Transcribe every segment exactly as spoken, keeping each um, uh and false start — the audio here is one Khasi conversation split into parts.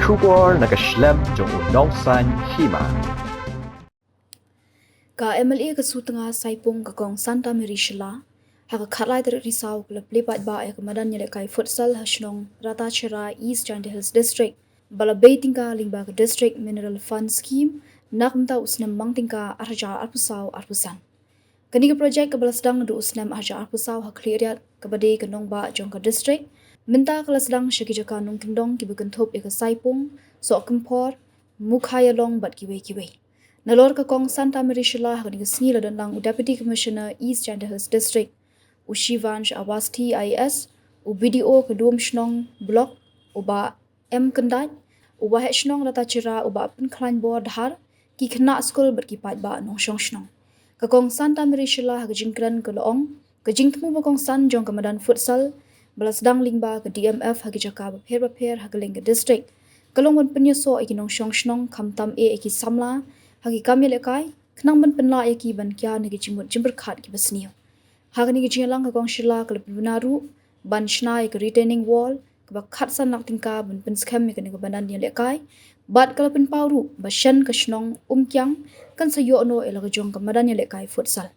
Khubor na ka shlem jong u Nongsaiñ Hima. Ka M L A ka Sutnga Saipung ka Kong Santa Mary Shylla, ha ka khatlai tarik Risaw ka la plie paidbah ïa ka madan ïalehkai futsal ha shnong Ratacherra, East Jaintia Hills District, ba la bei tyngka lyngba ka District Mineral Fund Scheme, na ka bynta u snem mang tyngka arhajar arphew saw arphew san. Kane ka projek kaba la sdang naduh u snem arhajar arphew saw ha Khliehriat, kaba dei ka nongbah jong ka district, mynta ka la sdang sha ki jaka nongkyndong kiba kynthup ïa ka Saipung, Sohkymphor, Mukhaïalong bad kiwei kiwei. Nalor ka Kong Santa Mary Shylla, ha kane ka sngi la don lang u Deputy Commissioner East Jaintia Hills District, u Shivansh Awasthi I A S, u B D O ka Duwmshnong Block, u Bah M Kyndait, u Waheh Shnong Ratacherra u Bah Pynkhlainbor Dhar, ki khynnah skul bad ki paidbah nongshong shnong. Ka Kong Santa Mary Shylla ha ka jingkren ka la ong, ka jingthmu ba kongsan jong ka madan futsal ba la sdang lyngba ka D M F ha ki jaka bapher bapher ha kylleng ka district, ka long ban pynïasoh ïa ki nongshong shnong khamtam eh ïa ki samla ha ki kam ïalehkai, khnang ban pynlah ïa ki ban kiar na ki jingmut jingpyrkhat kiba sniew. Ha kane ka jingïalang ka Kong Shylla ka la pynbna ruh ban shna ïa ka retaining wall kaba khatsan lak tyngka ban pynskhem ïa kane ka madan ïalehkai, bad ka la pynpaw ruh ba shen ka shnong Umkiang kan sa ïoh noh ïa la ka jong ka madan ïalehkai futsal.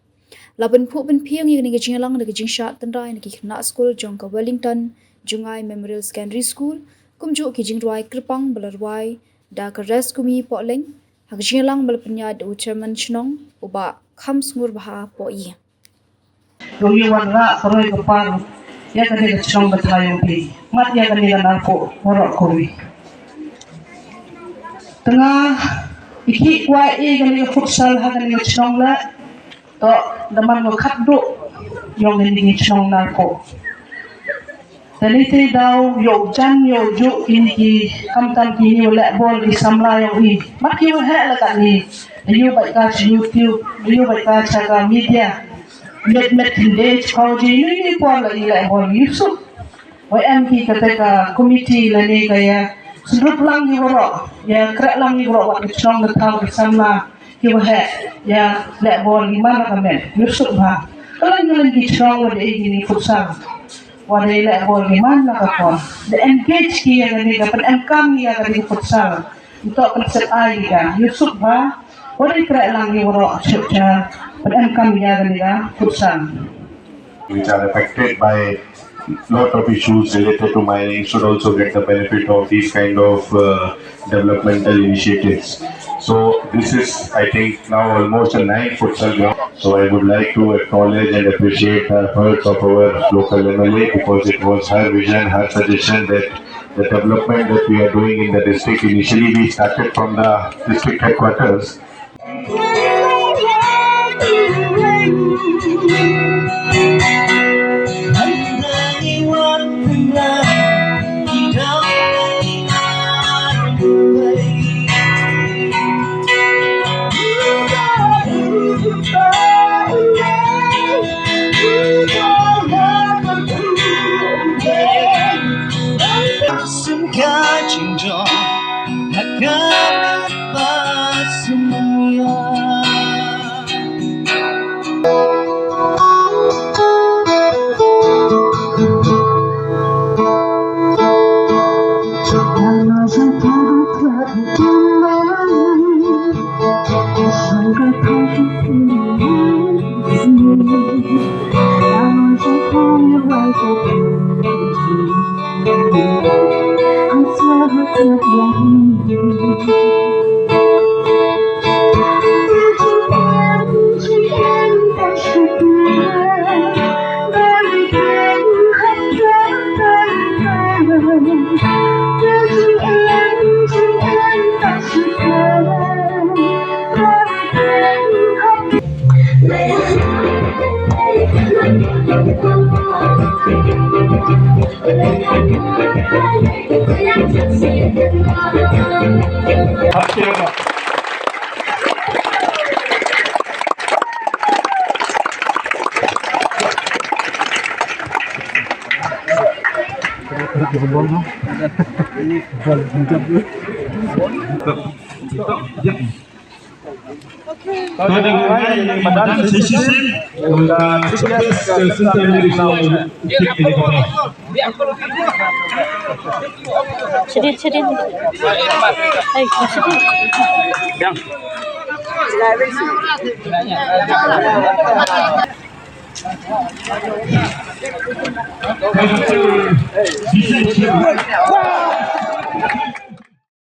La pynphuh pynphieng ïa kane ka jingïalang da ka jingshah tynrai na ki khynnah skul jong ka Wellington Jngai Memorial Secondary School, kumjuh ki jingrwai kyrpang ba la rwai da ka Res Kumi Pohleng, ha ka jingïalang ba la pynïaid da u Chairman Shnong u Bah Khamsngur Bha Pohï. Ruh ïa wanrah ka roi ka par ïa kane ka shnong ka thaw ïong phi. Mat ïa kane ka narpuh waroh kawei. Tang ïa ki kwah ïa kane ka futsal ha kane ka shnong la. To da man ka khatduh ïong kane ka shnong narpuh. Te lei te daw ïoh jan ïoh juh kine ki khamtam kine u leh bol ki samla ïong i. Mat ki u heh la katne. Da ïoh bad ka cha YouTube, da ïoh bad ka cha ka media. Met met khyndiat phaw ji nui nui por la i leh bol ïu suk. Wa em ki kata ka committee lane ka ïa sngewthuh lang ïa waroh, ïa kreh lang ïa waroh wat ka shnong ka thaw ka samla. Ki waheh ïa leh bol ki man la ka met, ïu suk bha. Ka lain ka lain ki shnong wa dei kine futsal, wa dei leh bol ki man la ka por. Da engage ki ïa kane ka, pynemkam ïa kane ka futsal. Nto pynsep ai ïa ka, ïu suk bha. Wa dei kreh lang ïa waroh shuh sha pynemkam ïa kane ka futsal. Which are affected by lot of issues related to mining should also get the benefit of these kind of uh, developmental initiatives. So this is, I think, now almost a nine futsal ground. So I would like to acknowledge and appreciate the efforts of our local M L A, because it was her vision, her suggestion that the development that we are doing in the district, initially we started from the district headquarters. Ka dang ngai madan sa shisien, ka chukes ka Centenary Flag u tik ïa ka ball. Shadid, shadid. Ai, shadid.